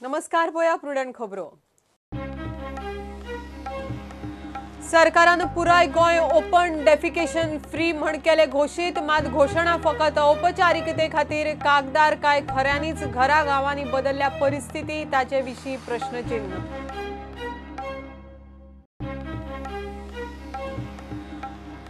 नमस्कार पळया प्रुडंट खबरो. सरकारान पुराय गोंय ओपन डेफिकेशन फ्री म्हण केले घोशीत, मात घोशणा फकत औपचारिकते खातीर, कागदार काय खऱ्यांनीच घरा गांवांनी बदलल्या परिस्थिती ताचे विशीं प्रश्नचिन्ह.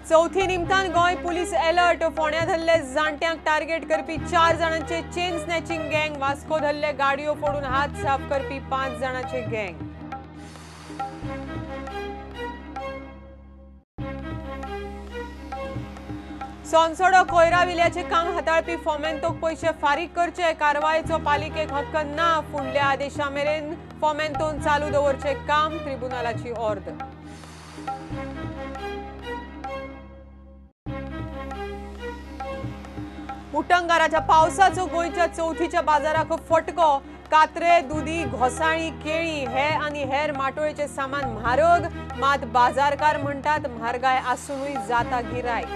चवथी निमतान गोंय पुलीस अलर्ट. फोंड्या धरले जाणट्यांक टार्गेट करपी 4 जाणांचे चेन स्नॅचिंग गँग. वास्को धरले गाडयो फोडून हात साफ करपी 5 जाणांचे गँग. सोनसोडो कोयरा विल्याचे काम हाताळपी फोमेंतोक पयशे फारीक करचे, कारवायेचो पालिकेक हक्क ना. फुडल्या आदेशा मेरेन फोमेंतोन चालू दवरचे काम, ट्रिब्युनलाची ऑर्द. उटंगाराच्या पावसाचो गोंयच्या चवथीच्या बाजाराक फटको. कात्रे, दुदी, घोसाळी, केळी हे आनी हेर माटोळेचे सामान म्हारग, मात बाजारकार म्हणटात म्हारगाय आसुनूय जाता गिरायक.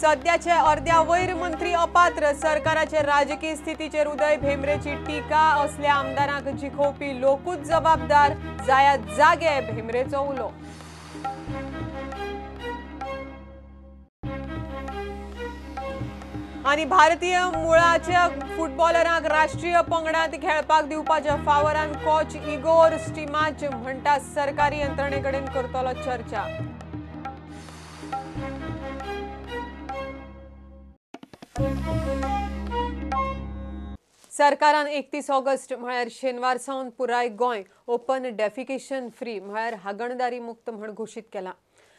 सद्याचे अर्द्या वयर मंत्री अपात्र. सरकाराचे राजकीय स्थितीचेर उदय भेंब्रेची टीका. असल्या आमदारांक जिखोवपी लोकूच जबाबदार, जायात जागे, भेंब्रेचो उलो. आनी भारतीय मुळाच्या फुटबॉलरांक राष्ट्रीय पंगडांत खेळपाक दिवपाच्या फावरान कोच इगोर स्टिमाच म्हणटा सरकारी यंत्रणे कडेन करतलो चर्चा. सरकारान 31 ऑगस्ट म्हळ्यार शेनवार सावन पुराय गोंय ओपन डेफिकेशन फ्री म्हळ्यार हागणदारी मुक्त म्हण घोशीत केला.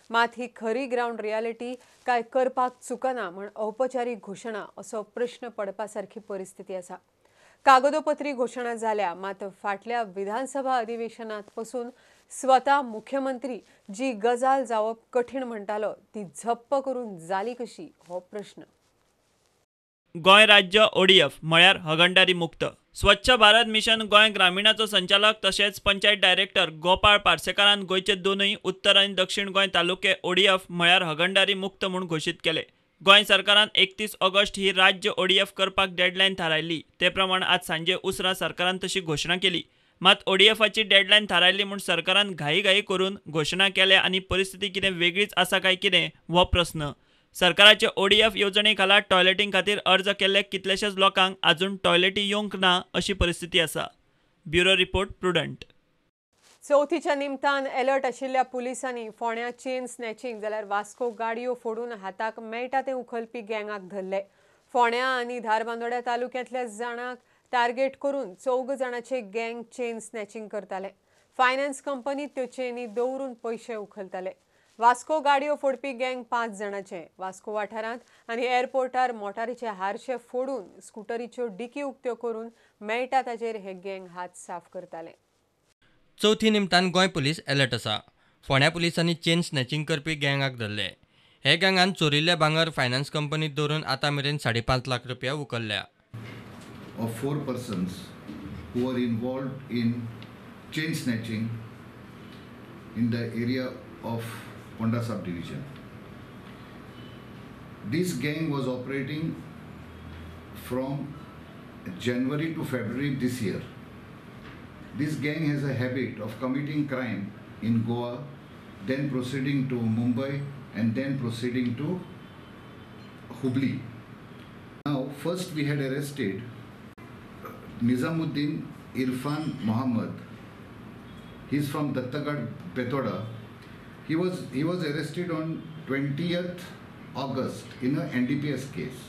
मात ही खरी ग्रावंड रियालिटी काय करपाक चुकना म्हण औपचारीक घोशणा असो प्रश्न पडपा सारखी परिस्थिती आसा. कागदोपत्री घोशणा जाल्या, मात फाटल्या विधानसभा अधिवेशनात पसून स्वता मुख्यमंत्री जी गजाल जावप कठीण म्हणटालो ती झप्प करून जाली कशी हो प्रश्न. गोंय राज्य ओडीएफ म्हळ्यार हगणदारी मुक्त स्वच्छ भारत मिशन गोंय ग्रामीणाचो संचालक तशेंच पंचायत डायरेक्टर गोपाळ पार्सेकारान गोंयचे दोनूय उत्तर आनी दक्षिण गोंय तालुके ओडीएफ म्हळ्यार हगणदारी मुक्त म्हूण घोशीत केले. गोंय सरकारान 31 ऑगस्ट ही राज्य ओडीएफ करपाक डेडलायन थारायल्ली. ते प्रमाण आज सांजे उसरां सरकारान तशी घोशणा केली. मात ओडीएफाची डेडलायन थारायल्ली म्हूण सरकारान घाईघाई करून घोशणा केल्या आनी परिस्थिती कितें वेगळीच आसा काय कितें हो प्रस्न. सरकाराचे ओडीएफ येवजणे खाला टॉयलेटींग खातीर अर्ज केल्ले कितलेशेच लोकांक अजून टॉयलेटी येवंक ना अशी परिस्थिती आसा. Bureau report, Prudent. चवथीच्या निमतान अलर्ट आशिल्ल्या पुलिसांनी फोंड्या चेन स्नॅचिंग जाल्यार वास्को गाडयो फोडून हाताक मेळटा ते उखलपी गँगाक धरले. फोंड्या आनी धारबांदोड्या तालुक्यांतल्या जाणांक टार्गेट करून 4 जाणांचे गँग चेन स्नॅचिंग करताले. फायनान्स कंपनीत त्यो चेनी दवरून पयशे उखलताले. वास्को गाडयो फोडपी गँग 5 जाणांचे. वास्को वाठारांत आनी एअरपोर्टार मोटारीचे हारशे फोडून स्कुटरीच्यो डिकी उक्त्यो करून मेळटा ताचेर हे गँग हात साफ करताले. चवथी निमतान गोंय पुलीस अलर्ट आसा. फोंड्या पुलिसांनी चेन स्नॅचिंग करपी गँगाक धरले. हे गँगान चोरिल्ले भांगर फायनान्स कंपनीत दवरून आतां मेरेन 5.5 लाख रुपया उखल्ल्या. Of 4 persons who are involved in chain snatching in the area of Ponda subdivision. This gang was operating from January to February this year. This gang has a habit of committing crime in Goa, then proceeding to Mumbai and then proceeding to Hubli. Now, first we had arrested Nizamuddin Irfan Mohammed. He is from Dattagad, Betoda. He was arrested on 20th August in a NDPS case.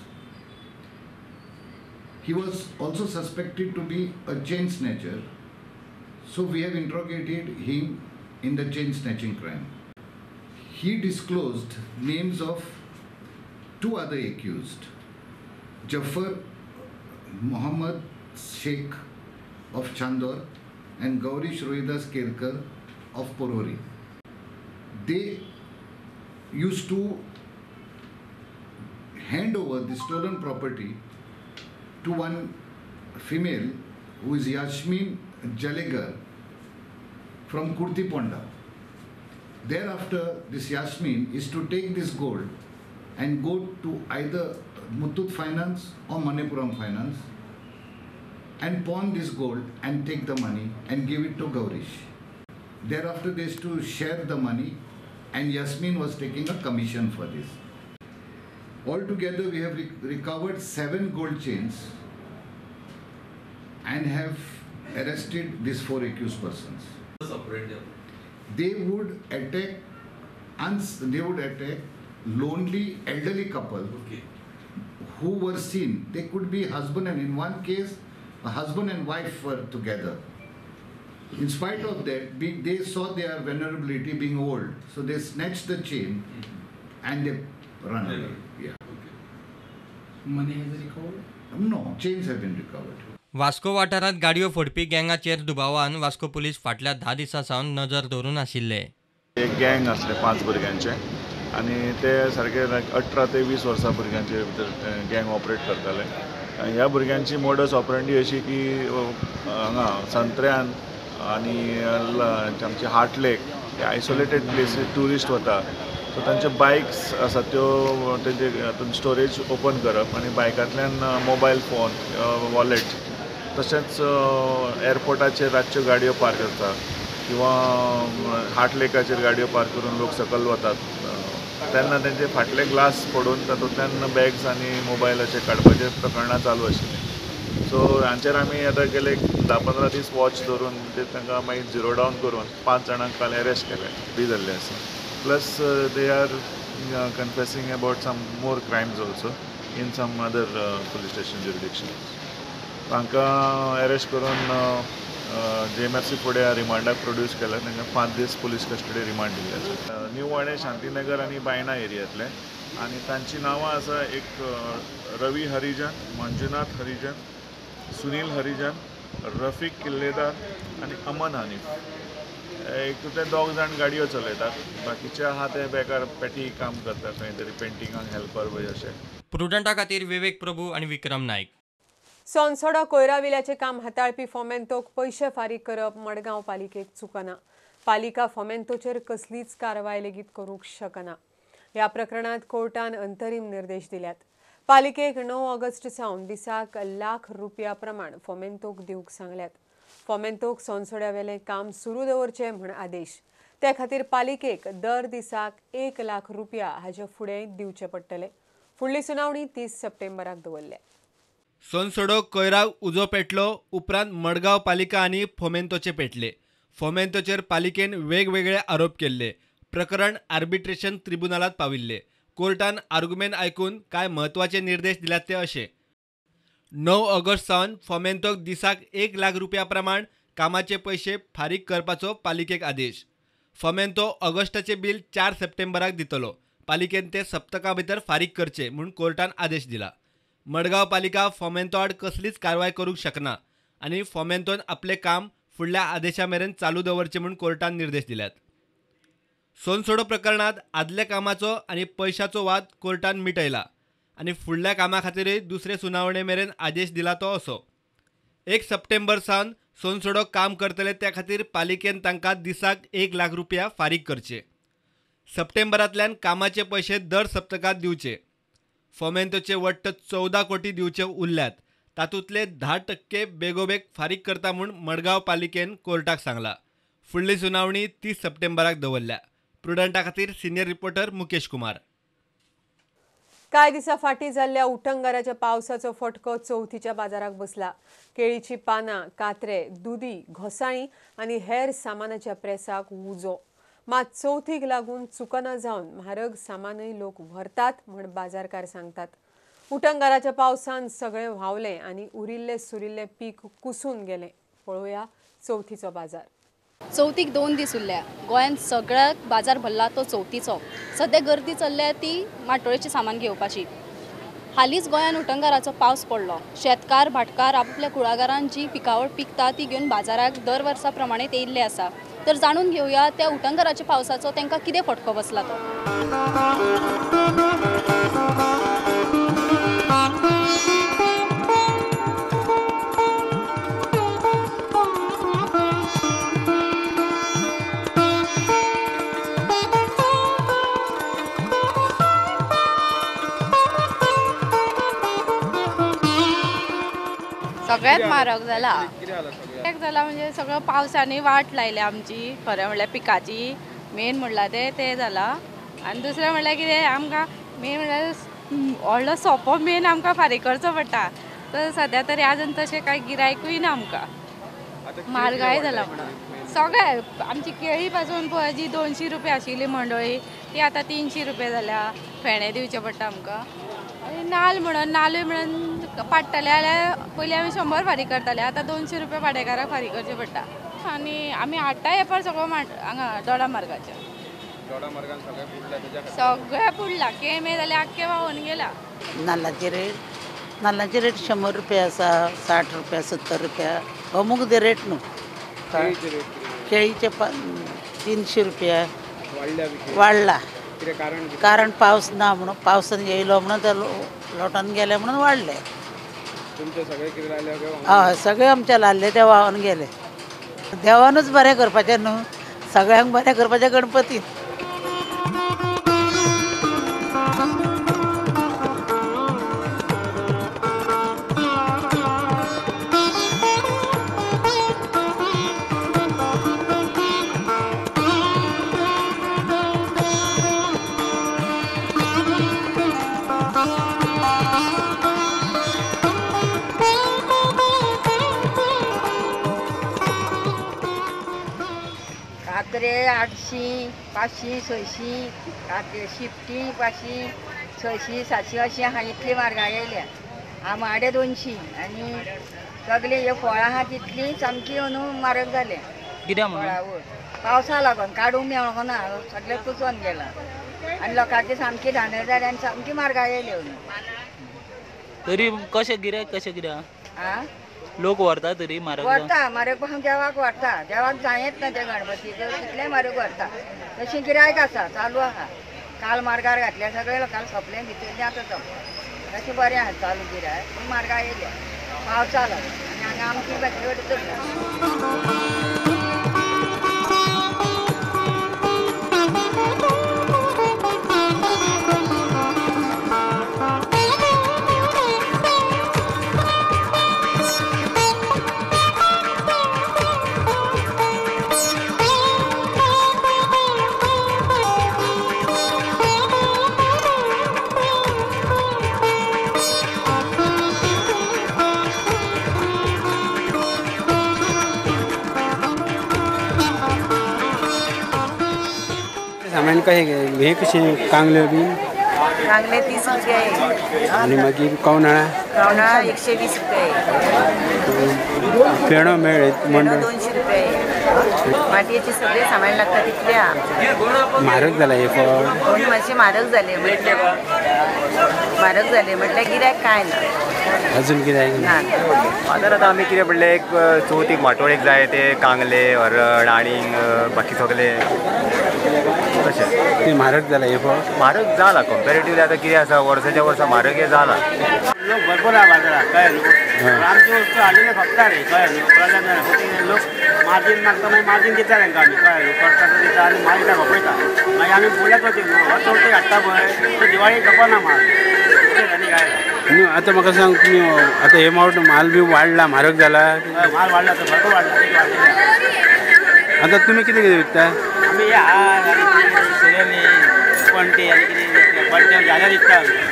He was also suspected to be a chain snatcher, so we have interrogated him in the chain snatching crime. He disclosed names of 2 other accused, Jafar Mohammed Sheikh of Chandor and Gaurish Rohidas Kerkar of Porori. They used to hand over the stolen property to one female who is Yasmin Jalegar from Kurtiponda. Thereafter, this Yasmin is to take this gold and go to either Muthoot Finance or Manappuram Finance and pawn this gold and take the money and give it to Gaurish. Thereafter they used to share the money and Yasmin was taking a commission for this. Altogether we have recovered 7 gold chains and have arrested these 4 accused persons. They would attack lonely elderly couple, okay, who were seen. They could be husband and, in one case, a husband and wife were together. In spite of that, they saw their vulnerability being old, so they snatched the chain and they run away. Yeah. Okay. Money has recovered? No, chains have been recovered. Vasco वाठारांत गाडयो फोडपी गँगाचेर दुबावान Vasco police फाटल्या 10 दिसां सावन नजर दवरून आशिल्ले. एक गँग आसले 5 भुरग्यांचे आनी ते सारके 18 ते 20 वर्सां भुरग्यांचे भितर गँग ऑपरेट करताले. ह्या भुरग्यांची मोडस ऑपरेंडी अशी की हांगा संत्र्यान आनी आमची हार्ट लेक हे आयसोलेटेड प्लेसीस ट्युरिस्ट वता, सो तांचे बायक्स आसा त्यो तेंचे हातून स्टोरेज ओपन करप आनी बायकांतल्यान मोबायल फोन, वॉलेट, तशेंच एअरपोर्टाचेर रातच्यो गाडयो पार्क करता किंवा हार्ट लेकाचेर गाडयो पार्क करून लोक सकयल वतात तेन्ना तेंचे फाटले ग्लास फोडून तातूंतल्यान बॅग्स आनी मोबायल अशें काडपाचे प्रकरणां चालू आशिल्लीं. सो हांचेर आमी आतां गेले 10-15 दीस वॉच दवरून ते तांकां मागीर झिरो डावन करून 5 जाणांक काल एरेस्ट केले बी जाल्ले आसा. Plus they are confessing about some more crimes also in some other police station jurisdiction. तांकां एरेस्ट करून JMFC फुडें रिमांडाक प्रोड्यूस केला. तांकां 5 दीस पुलीस कस्टडी रिमांड दिल्ली आसा. न्यू वाणे, शांतीनगर आनी बायणा एरियांतले आनी तांची नांवां आसा एक रवी हरिजन, मंजुनाथ हरिजन, सुनील हरिजन, रफीक किल्लेदार आनी अमन हनीफ. एक ते 2 जाण गाडयो चलयतात, बाकीचे आहा ते बेकार पेटी काम करतात, खंय तरी पेंटिंगाक हेल्पर बी अशें. प्रुडंटा खातीर विवेक प्रभू आनी विक्रम नायक. सोनसोडो कोयराविल्याचें काम हाताळपी फोमेंतोक पयशे फारीक करप मडगांव पालिकेक चुकना. पालिका फोमेंतोचेर कसलीच कारवाय लेगीत करूंक शकना. ह्या प्रकरणांत कोर्टान अंतरीम निर्देश दिल्यात. पालिकेक 9 ऑगस्ट सावन दिसाक लाख रुपया प्रमाण फोमेंतोक दिवंक सांगल्यात. फोमेंतोक सोनसोड्यावेलें काम सुरू दवरचें म्हूण आदेश. ते खातीर पालिकेक दर दिसाक 1 लाख रुपया हाचे फुडें दिवचे पडटले. फुडली सुनावणी 30 सप्टेंबराक दवरल्या. सोनसोडो कोयराक उजो पेटलो उपरांत मडगांव पालिका आनी फोमेंतोचे पेटले. फोमेंतोचेर पालिकेन वेगवेगळे आरोप केल्ले. प्रकरण आर्बिट्रेशन ट्रिब्युनलांत पाविल्ले. कोर्टान आर्ग्युमेंट आयकून कांय म्हत्वाचे निर्देश दिल्यात ते अशे: 9 ऑगस्ट सावन फोमेंतोक दिसाक 1 लाख रुपया प्रमाण कामाचे पयशे फारीक करपाचो पालिकेक आदेश. फोमेंतो ऑगस्टाचे बील 4 सप्टेंबराक दितलो. पालिकेन ते सप्तका भितर फारीक करचे म्हूण कोर्टान आदेश दिला. मडगांव पालिका फोमेंतो आड कसलीच कारवाय करूंक शकना आनी फोमेंतोन आपलें काम फुडल्या आदेशा मेरेन चालू दवरचें म्हूण कोर्टान निर्देश दिल्यात. सोनसोडो प्रकरणांत आदल्या कामाचो आनी पयशाचो वाद कोर्टान मिटयला आनी फुडल्या कामा खातीरय दुसरे सुनावणे मेरेन आदेश दिला तो असो: 1 सप्टेंबर सावन सोनसोडो काम करतले त्या खातीर पालिकेन तांकां दिसाक 1 लाख रुपया फारीक करचे. सप्टेंबरांतल्यान कामाचे पयशे दर सप्तकांत दिवचे. फोमेंतोचे वट्ट 14 कोटी दिवचे उरल्यात. तातूंतले 10% बेगोबेग फारीक करता म्हूण मडगांव पालिकेन कोर्टाक सांगला. फुडली सुनावणी 30 सप्टेंबराक दवरल्या. प्रुडंटा खातीर सिनियर रिपोर्टर मुकेश कुमार. कांय दिसां फाटीं जाल्ल्या उटंगाराच्या पावसाचो फटको चवथीच्या बाजाराक बसला. केळीची पानां, कात्रे, दुदी, घोसाळीं आनी हेर सामानाच्या प्रेसाक उजो. मात चवथीक लागून चुकना जावन म्हारग सामानय लोक व्हरतात म्हूण बाजारकार सांगतात. उटंगाराच्या पावसान सगळें व्हांवलें आनी उरिल्लें सुरिल्लें पीक कुसून गेलें. पळोवया चवथीचो बाजार. चवथीक 2 दीस उरल्या. गोंयांत सगळ्याक बाजार भरला तो चवथीचो. सद्या गर्दी चल्ल्या ती माटोळेचें सामान घेवपाची. हालींच गोंयांत उटंगाराचो पावस पडलो. शेतकार भाटकार आपल्या कुळागरान जी पिकावळ पिकता ती घेवन बाजाराक दर वर्सा प्रमाणे ते येयल्ले आसा. तर जाणून घेवया त्या उटंगाराच्या पावसाचो तांकां कितें फटको बसला तो. सगळ्यात म्हारग जाला. कित्याक जाला म्हणजे सगळं पावसांनी वाट लायल्या आमची, खरें म्हणल्यार पिकाची मेन म्हणल्यार तें जाला. आनी दुसरें म्हणल्यार कितें आमकां मेन म्हणल्यार व्हडलो सोपो मेन आमकां फारीक करचो पडटा. तर सद्या तरी आजून तशें कांय गिरायकूय ना आमकां, म्हारगाय जाला म्हणून सगळें. आमची केळी पासून पळय जी 200 रुपया आशिल्ली मंडळी ती आतां 300 रुपया जाल्या. फेणे दिवचे पडटा आमकां. आनी नाल्ल म्हणून नाल्लूय म्हणून पाडटले जाल्यार पयलीं आमी 100 फारीक करताले, आतां 200 रुपया भाडेकाराक फारीक करचे पडटा. आनी आमी हाडटा येपार सगळो हांगा दोडा मार्गाचेर, सगळें पुडलां. केळमे जाल्यार आख्खें व्हांवून गेला. नाल्लाची रेट, नाल्लाची रेट 100 रुपया आसा, 60 रुपया, 70 रुपया, अमूक दे रेट न्हू. केळीचे 300 रुपया वाडला. कारण पावस ना म्हणून, पावसान येयलो म्हणून ते लोटून गेले म्हणून वाडले. हय, सगळे आमचे लाल्ले ते व्हांवन गेले. देवानूच बरें करपाचें न्हू, सगळ्यांक बरें करपाचें गणपती. कात्रे 800, 500, 600, कात्रे शिपटी 500, 600, 700 अशी आहा. इतली म्हारगाय येयल्या. आमाडे 200 आनी सगळीं ह्यो फळां आहा तितलीं सामकी अंदू म्हारग जालें. कित्याक म्हणून? फळावळ पावसा लागून काडूंक मेळोंक ना, सगळें कुसोन गेलां आनी लोकांची सामकी धांदळ जाली आनी सामकी म्हारगाय येयली अंदू. तरी कशें गिरायक कशें कितें आं लोक व्हरता तरी म्हारग व्हरता, म्हारग देवाक व्हरता, देवाक जायच ना ते गणपतीक तितलें म्हारग व्हरता. तशें गिरायक आसा, चालू आहा. काल मार्गार घातल्या सगळे लोकांक सोंपलें, भितर आतां सोंपलें. तशें बरें आहा चालू गिरायक, पूण म्हारगाय येयल्या पावसा लागून. आनी हांगा आमची भाजी वटेन चलता. सामान कशें हे कशें कांगल्यो बी? कांगले 30 रुपया एक. आनी मागीर कवनाळां? कवनाळां 120 रुपया एक. फेणो मेळ्ळे? 200 रुपया एक. मातयेचे सगळे सामान लागता तितले. म्हारग जाला हे फळ? मातशें म्हारग जालें, म्हटल्यार म्हारग जालें म्हटल्यार गिरायक कांय ना अजून, गिरायक ना. आतां आतां आमी कितें म्हणलें, एक चवथीक माटोळेक जाय ते कांगले, हरळ आनी बाकी सगळे तशें. ते म्हारग जाला हे फळ? म्हारग जाला कंपेरेटिवली. आतां कितें आसा, वर्साच्या वर्सा म्हारग हें जाला. लोक भरपूर आहा बाजाराक, कळ्ळें न्हू. आमची वस्तू हाडलेली खपता रे, कळ्ळें न्हू. प्रोब्लेम जायना. लोक मार्जीन मागता, मागीर मार्जीन दिता तांकां आमी, कळ्ळें न्हू. करता तो दिता आनी मागीर खपयता. मागीर आमी फुडल्या चवथीक न्हू, हो चवथीक हाडटा पळय तो दिवाळी खपना माल. आनी काय न्हू. आतां म्हाका सांग, तुमी आतां हे मावट माल बी वाडला, म्हारग जाला? माल वाडला, भरपूर वाडला. आतां तुमी कितें कितें विकता? आमी हे हार आनी सुरेली, पणटे आनी कितें पणटे जाल्यार विकता आमी.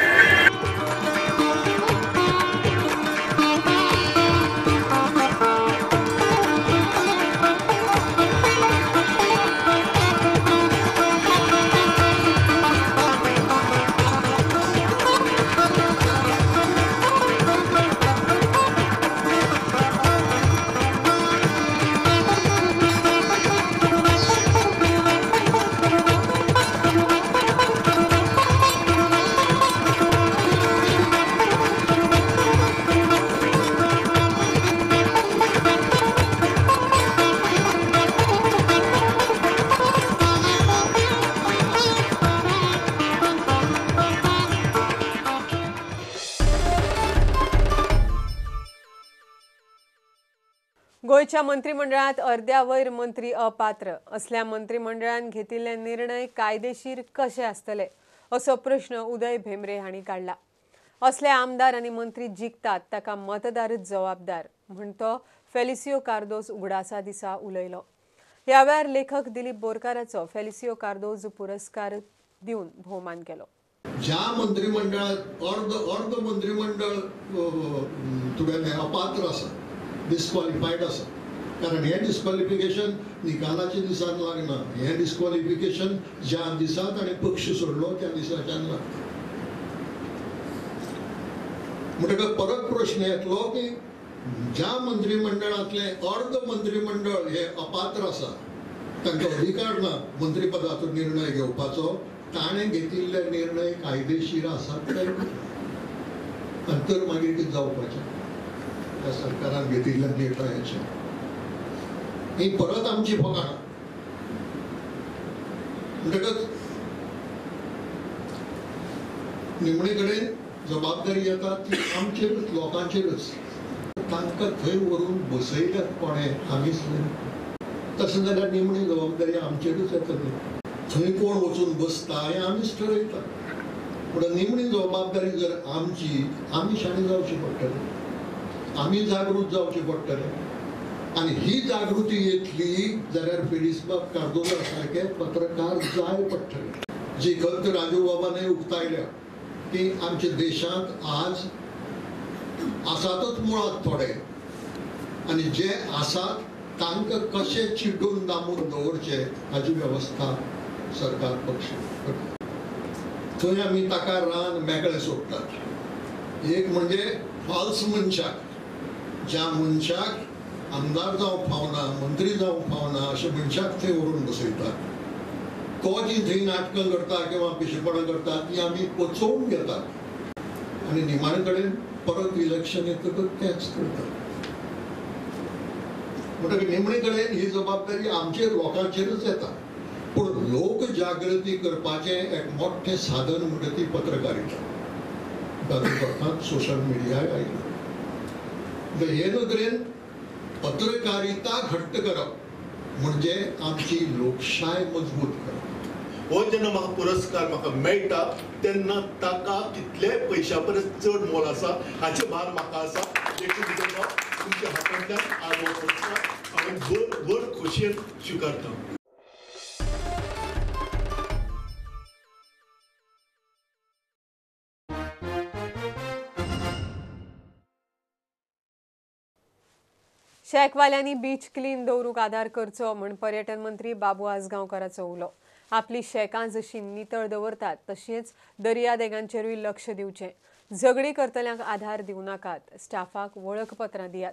गोंयच्या मंत्रिमंडळात अर्द्या वयर मंत्री अपात्र असल्या मंत्रिमंडळान घेतिल्ले निर्णय कायदेशीर कशे आसतले असो प्रश्न उदय भेंब्रे हांणी काडला। असले आमदार आनी मंत्री जिखतात ताका मतदारच जबाबदार म्हण तो फेलिसियो कार्दोज उगडासा दिसा उलयलो. ह्या वेळार लेखक दिलीप बोरकाराचो फेलिसियो कार्दोज पुरस्कार दिवन भोवमान केलो. ज्या मंत्रिमंडळात अर्ध मंत्रिमंडळ तुगेलें अपात्र आसा, डिस्क्वॉलिफायड आसा, कारण हें डिस्क्वॉलिफिकेशन निकालाच्या दिसान लागना, हें डिस्क्वॉलिफिकेशन ज्या दिसा ताणें पक्ष सोडलो त्या दिसाच्यान लागता. म्हणटकच परत प्रश्न येतलो की ज्या मंत्रिमंडळांतलें अर्ध मंत्रिमंडळ हे अपात्र आसा, तांकां अधिकार ना मंत्रीपदाचो निर्णय घेवपाचो, ताणें घेतिल्ले निर्णय कायदेशीर आसात काय आनी तर मागीर कितें जावपाचें त्या सरकारान घेतिल्ल्या निर्णयाचें? ही परत आमची फकाणां. म्हणटकच निमणे कडेन जबाबदारी येता ती आमचेरूच, लोकांचेरूच. तांकां थंय व्हरून बसयल्यात कोणें, आमीच न्हय. तशें जाल्यार निमणी जबाबदारी आमचेरूच येता न्हय. थंय कोण वचून बसता हें आमीच ठरयता. पूण निमणी जबाबदारी जर आमची, आमी शाणे जावचें पडटलें, आमी जागृत जावचें पडटलें. आनी ही जागृती येतली जाल्यार फेलिसबाब कार्दोजा सारके पत्रकार जाय पडटले. जी खंत राजू बाबान उक्तायल्या की आमच्या देशांत आज आसातच मुळात थोडे, आनी जे आसात तांकां कशें चिड्डून दामून दवरचे हाची वेवस्था सरकार पक्ष करता. थंय आमी ताका रान मेकळें सोडटात. एक म्हणजे फाल्स मनशाक, ज्या मनशाक आमदार जावंक फावना, मंत्री जावंक फावना अशे मनशाक थंय व्हरून बसयतात. तो जी थंय नाटकां करता किंवा पिशेपणां करता ती आमी पचोवन घेतात आनी निमाणे कडेन परत इलेक्शन येतकच तेंच करतात. म्हणटकीर निमणे कडेन ही जबाबदारी आमचेर, लोकांचेरूच येता. पूण लोकजागृती करपाचें एक मोठें साधन म्हणटा ती पत्रकारिता. तातूंत अर्थात सोशल मिडियाय आयलो. हे नदरेन पत्रकारिता घट्ट करप म्हणजे आमची लोकशाय मजबूत करप. हो जेन्ना म्हाका पुरस्कार म्हाका मेळटा तेन्ना ताका कितलेय पयशां परस चड मोल आसा हाचें भान म्हाका आसा. देखून तुमच्या हातांतल्यान आज हो पुरस्कार हांवें व्हड खोशयेन स्विकारता. शॅकवाल्यांनी बीच क्लीन दवरूंक आदार करचो म्हूण पर्यटन मंत्री बाबू आजगांवकाराचो उलो. आपली शॅकां जशी नितळ दवरतात तशेंच दर्यादेगांचेरूय लक्ष दिवचें. झगडी करतल्यांक आधार दिवं नाकात, स्टाफाक वळखपत्रां दियात.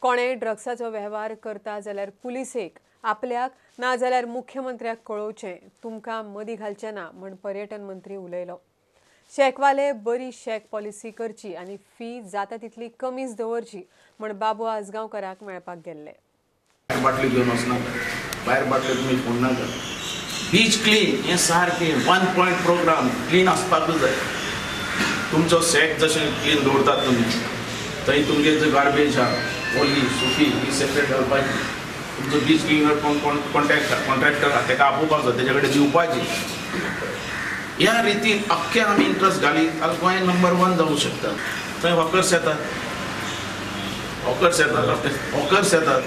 कोणेय ड्रग्साचो वेव्हार करता जाल्यार पुलिसेक आपल्याक ना जाल्यार मुख्यमंत्र्याक कळोवचें, तुमकां मदीं घालचें ना म्हूण पर्यटन मंत्री उलयलो. शॅकवाले बरी शॅक पॉलिसी करची आनी फी जाता तितली कमीच दवरची म्हण बाबू आजगांवकाराक मेळपाक गेल्ले. बाटली घेवन वचनाका, भायर बाटली तुमी फोडनाका. बीच क्लीन हें सारकें 1 पॉयंट प्रोग्राम क्लीन आसपाकूच जाय. तुमचो शॅक जशें क्लीन दवरतात तुमी थंय तुमगे जे गार्बेज आहा ओली सुकी ही सेपरेट घालपाची. तुमचो बीच क्लिनर कोण कोण कॉन्ट्रॅक्टर आहा तेका आपोवपाक जाय, तेजे कडेन दिवपाची. ह्या रितीन अख्खे आमी इंट्रस्ट घालीत जाल्यार गोंय नंबर 1 जावंक शकता. थंय हॉकर्स येतात, हॉकर्स येतात, हॉकर्स येतात,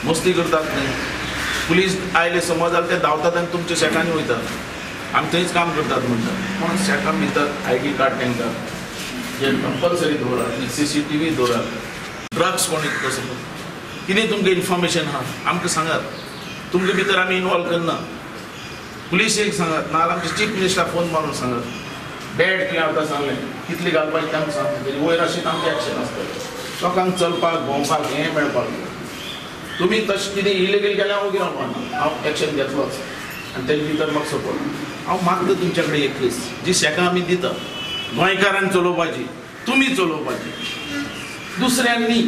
मस्ती करतात. थंय पुलीस आयले समज जाल्यार ते धांवतात आनी तुमच्या शॅकांनी वयतात. आमी थंयच काम करतात म्हणटात. पूण शॅकां भितर ID card तांकां जे कंपल्सरी दवरात, CCTV दवरात. ड्रग्स कोण विकता समज कितें तुमकां इन्फॉर्मेशन आहा आमकां सांगात, तुमचे भितर आमी इनवॉल्व करना. पुलिसेक सांगात, नाजाल्यार आमचे चीफ मिनिस्टराक फोन मारून सांगात. बॅड कितें आतां सांगलें कितली घालपाची आमकां सांगता, तेजे वयर अशें आमचें एक्शन आसतलें. लोकांक चलपाक भोंवपाक हें मेळपाक जाय. तुमी तशें कितें इलिगल केल्यार हांव कितें रावपाना, हांव एक्शन घेतलोच आनी तेजे भितर म्हाका सपोर्ट. हांव मागता तुमच्या कडेन एक केस जी शॅकां आमी दिता गोंयकारान चलोवपाची, तुमी चलोवपाची, दुसऱ्यांनी न्ही.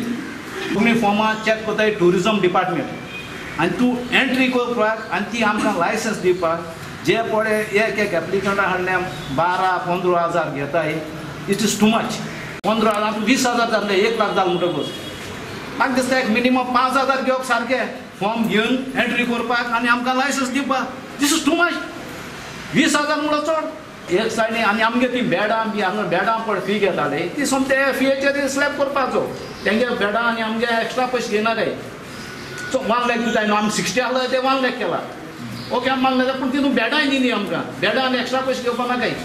तुमी फॉर्मां चॅक करताय ट्युरिजम डिपार्टमेंट आनी तूं एंट्री करपाक आनी ती आमकां लायसन्स दिवपाक जे पळय एक एक एप्लिकंटा हाडल्या 12-15 हजार घेताय. It is too much. 15 हजार 20 हजार जातले, 1 लाख जालें म्हणटकूच म्हाका दिसता एक मिनिमम 5 हजार घेवप सारकें फॉर्म घेवन एंट्री करपाक आनी आमकां लायसन्स दिवपाक. This is too much. 20 हजार म्हणल्यार चड. एक सायडीन आनी आमगे ती बेडां बी हांगा बेडां पळय फी घेताले ती सोमते फियेचेर स्लॅब करपाचो तेंगे बेडां आनी आमगे एक्स्ट्रा पयशे घेयना रे. सो 1 लाख दिताय न्हू आमी 60 आसले ते 1 लाख केला ओके आमी मागले पूण तितून बेडांय दिनी आमकां बेडां आनी एक्स्ट्रा पयशे घेवपा नाकाय.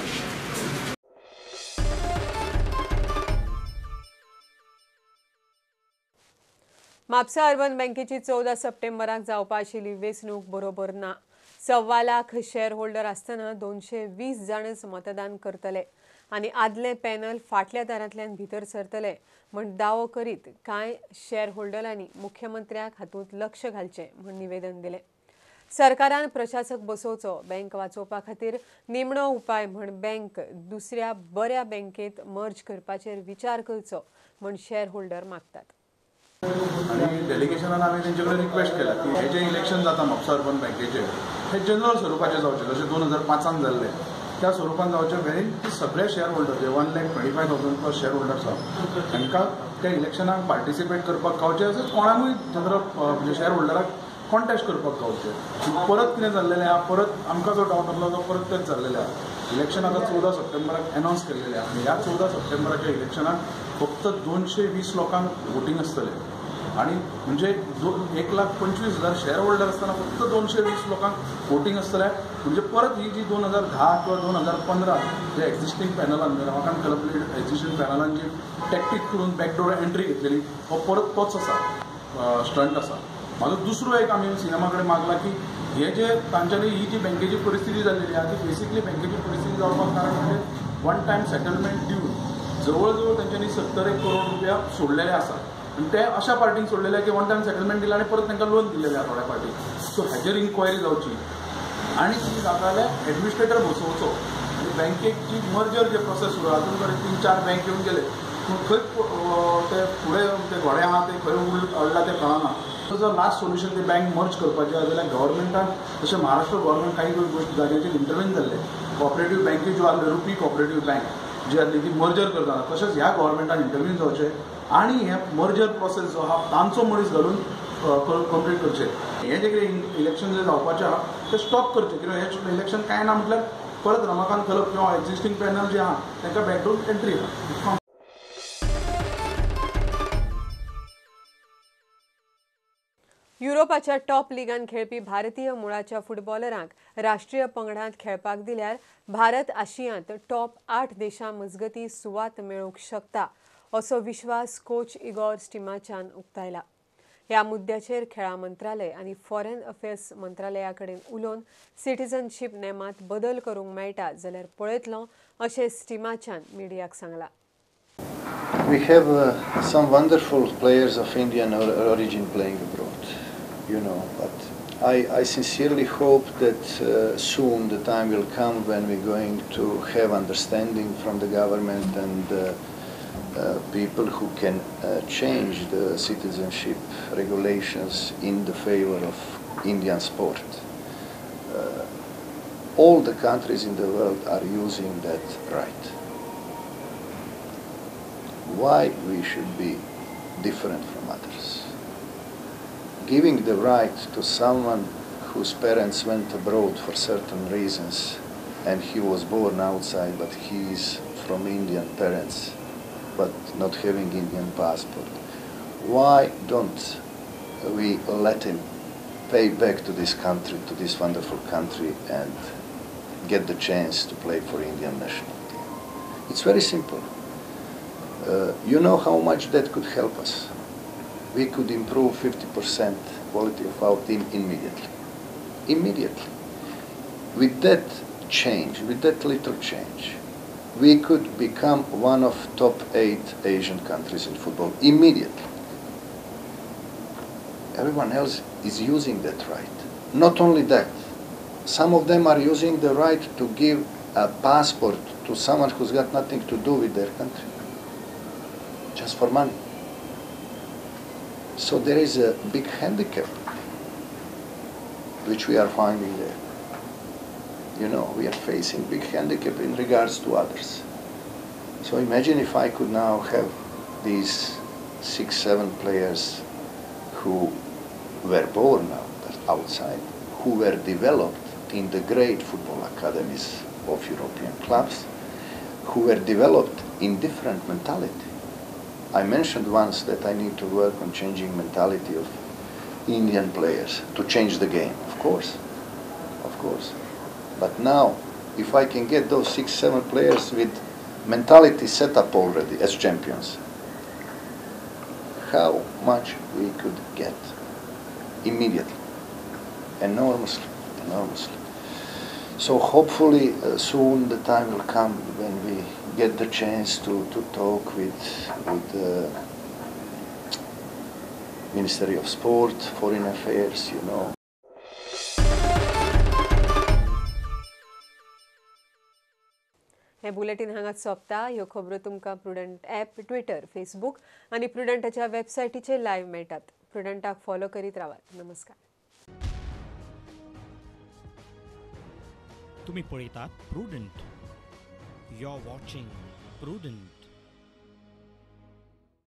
म्हापसा अर्बन बँकेची 14 सप्टेंबराक जावपा आशिल्ली वेंचणूक बरोबर ना. 1.25 लाख शेअर होल्डर आसतना 220 जाणच मतदान करतले आनी आदले पॅनल फाटल्या दारांतल्यान भितर सरतले म्हण दावो करीत कांय शेअर होल्डरांनी मुख्यमंत्र्याक हातूंत लक्ष घालचें म्हण निवेदन दिलें. सरकारान प्रशासक बसोवचो, बँक वाचोवपा खातीर निमणो उपाय म्हण बँक दुसऱ्या बऱ्या बँकेत मर्ज करपाचेर विचार करचो म्हण शेअर होल्डर मागतात. आनी डेलिगेशनान आमी तेंचे कडेन रिक्वेस्ट केला की हे जे इलेक्शन जाता म्हापसा अर्बन बँकेचे हे जनरल स्वरुपाचे जावचे, जशें 2005 जाल्ले त्या स्वरुपान जावचे वेरीन की सगळे शेअर होल्डर जे 1,25,000 प्लस शेअर होल्डर्स आहा तांकां त्या इलेक्शनाक पार्टिसिपेट करपाक गावचें, तशेंच कोणाकूय जनरल म्हणजे शेअर होल्डराक कॉन्टेस्ट करपाक गावचें. परत कितें जाल्लेलें आहा, परत आमकां जो डावट आसलो तो परत तेच जाल्लेलें आहा. इलेक्शन आतां 14 सप्टेंबराक एनावन्स केल्लेलें आहा आनी ह्या 14 सप्टेंबराच्या इलेक्शनाक फक्त 220 लोकांक वोटींग आसतलें आनी म्हणजे 1,25,000 शेअर होल्डर आसतना फक्त 220 लोकांक वोटींग आसतलें. म्हणजे परत ही जी 2010 किंवा 2015 जे एक्झिस्टींग पॅनलान रमाकांत खलप एक्झिस्टींग पॅनलान जी टॅक्टीक करून बॅकडोर एंट्री घेतलेली हो परत तोच आसा स्टंट आसा. म्हाजो दुसरो एक आमी सिनेमा कडेन मागला की हे जे तांच्यांनी ही जी बँकेची परिस्थिती जाल्लेली आहा ती बेसिकली बँकेची परिस्थिती जावपाक कारण म्हणजे वन टायम सेटलमेंट दिवन जवळ जवळ तांच्यांनी 70 करोड रुपया सोडलेले आसात आनी ते अशा पार्टींक सोडलेले की वन टायम सेटलमेंट दिला आनी परत तांकां लोन दिलेलें आहा थोड्या पार्टीक. सो हाजेर इन्क्वायरी जावची आनी ती जाता जाल्यार एडमिनिस्ट्रेटर बसोवचो आनी बँकेक जी मर्जर जे प्रोसेस सुरू आहा अजून कडेन 3-4 बँक येवन गेले पूण खंय ते फुडें ते घोडे आहा ते खंय अडला ते कळना. जर लास्ट सोल्युशन ते बँक मर्ज करपाचें आसा जाल्यार गव्हर्मेंटान जशें महाराष्ट्र गव्हर्मेंट काही गोश्टी जाग्यांचेर इंटरव्हीन जाल्लें कॉपरेटीव बँकी ज्यो आसल्यो रुपी कॉपरेटीव बँक जी आसली ती मर्जर करतना तशेंच ह्या गव्हर्मेंटान इंटरव्हीन जावचें आनी हे मर्जर प्रोसेस जो आहा तांचो मनीस घालून कंप्लीट करचें. हें जें कितें इलेक्शन जें जावपाचें आहा तें स्टॉप करचें कित्याक हें इलेक्शन कांय ना म्हटल्यार परत रमाकांत खलप किंवा एक्झिस्टींग पॅनल जे आहा तांकां बॅकडोर एंट्री आहा. युरोपाच्या टॉप लिगान खेळपी भारतीय मुळाच्या फुटबॉलरांक राष्ट्रीय पंगडांत खेळपाक दिल्यार भारत आशियांत टॉप 8 देशां मजगती सुवात मेळोवंक शकता असो विश्वास कोच इगोर स्टिमाचान उक्तायला. ह्या मुद्द्याचेर खेळां मंत्रालय आनी फॉरेन अफेर्स मंत्रालया कडेन उलोवन सिटीजनशीप नेमांत बदल करूंक मेळटा जाल्यार पळयतलो अशें स्टिमाचान मिडियाक सांगलां. We have some wonderful players of Indian origin playing abroad, you know, but I sincerely hope that soon the time will come when we're going to have understanding from the government and people who can change the citizenship regulations in the favor of Indian sport. All the countries in the world are using that right. Why we should be different from others? Giving the right to someone whose parents went abroad for certain reasons and he was born outside but he is from Indian parents but not having Indian passport. Why don't we let him pay back to this country, to this wonderful country, and get the chance to play for Indian national team? It's very simple. You know how much that could help us. We could improve 50% quality of our team immediately. Immediately. With that change, with that little change, we could become one of top 8 Asian countries in football immediately. Everyone else is using that right. Not only that, some of them are using the right to give a passport to someone who's got nothing to do with their country, just for money. So there is a big handicap which we are finding there. You know, we are facing big handicap in regards to others. So imagine if I could now have these 6-7 players who were born outside, who were developed in the great football academies of European clubs who were developed in different mentality. I mentioned once that I need to work on changing mentality of Indian players to change the game, of course, of course. But now, if I can get those 6-7 players with mentality set up already as champions, how much we could get immediately, enormously, enormously. So hopefully soon the time will come when we get the chance to talk with the Ministry of Sport, Foreign Affairs, you know. हे bulletin हांगाच सोंपता. ह्यो खबरो तुमकां prudent app, Twitter, Facebook आनी प्रुडंटाच्या वेबसायटीचेर live मेळटात. प्रुडंटाक follow करीत रावात. नमस्कार. तुम्ही पळयतात Prudent. You are watching Prudent.